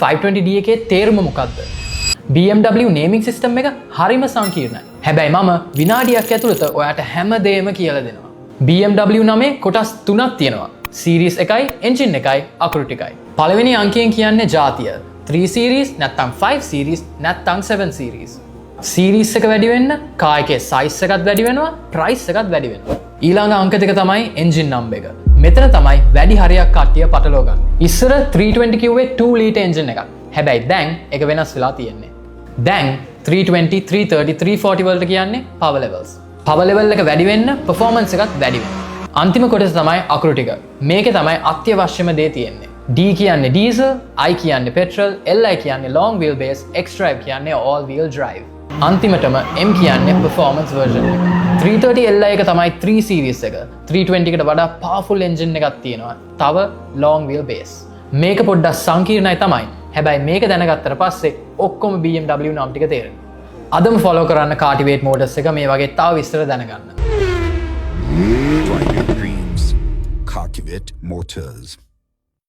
520D එකේ තේරුම මොකක්ද? BMW naming system එක හරිම සංකීර්ණයි. හැබැයි මම විනාඩියක් ඇතුළත ඔයාට හැම දේම කියලා දෙනවා. BMW නමේ කොටස් තුනක් තියෙනවා. සීරීස් එකයි, එන්ජින් එකයි, අකුරු ටිකයි. පළවෙනි අංකයෙන් කියන්නේ ජාතිය. 3 සීරීස් නැත්තම් 5 සීරීස් නැත්තම් 7 සීරීස්. සීරීස් එක වැඩි වෙන්න කාර් එකේ සයිස් එකත් වැඩි වෙනවා, ප්‍රයිස් එකත් වැඩි වෙනවා. ඊළඟ අංක දෙක තමයි එන්ජින් නම්බර් එක. මෙතන තමයි වැඩි හරියක් කට්ටිය පටලවා ගන්න. ඉස්සර 320 කිව්වේ 2 ලීටර් එන්ජින් එකක්. හැබැයි දැන් ඒක වෙනස් වෙලා තියෙන්නේ. දැන් 320, 330, 340 වලට කියන්නේ පවර් ලෙවල්ස්. පවර් ලෙවල් එක වැඩි වෙන්න පර්ෆෝමන්ස් එකත් වැඩි වෙනවා. අන්තිම කොටස තමයි අකුරු ටික. මේකේ තමයි අත්‍යවශ්‍යම දේ තියෙන්නේ. D කියන්නේ ඩීසල්, I කියන්නේ පෙට්‍රල්, Li කියන්නේ long wheel base, X drive කියන්නේ all wheel drive. අන්තිමටම M කියන්නේ පර්ෆෝමන්ස් වර්ෂන් එක. 330 Li එක තමයි 3 සීරීස් එක. 320 එකට වඩා පවර්ෆුල් එන්ජින් එකක් තියෙනවා. තව long wheel base. මේක පොඩ්ඩක් සංකීර්ණයි තමයි. හැබැයි මේක දැනගත්තට පස්සේ ඔක්කොම BMW නම් ටික තේරෙනවා. අදම ෆලෝ කරන්න කාටිවේට් මෝටර්ස් එක මේ වගේ තව විස්තර දැනගන්න. Drive your dreams. Cartivate Motors.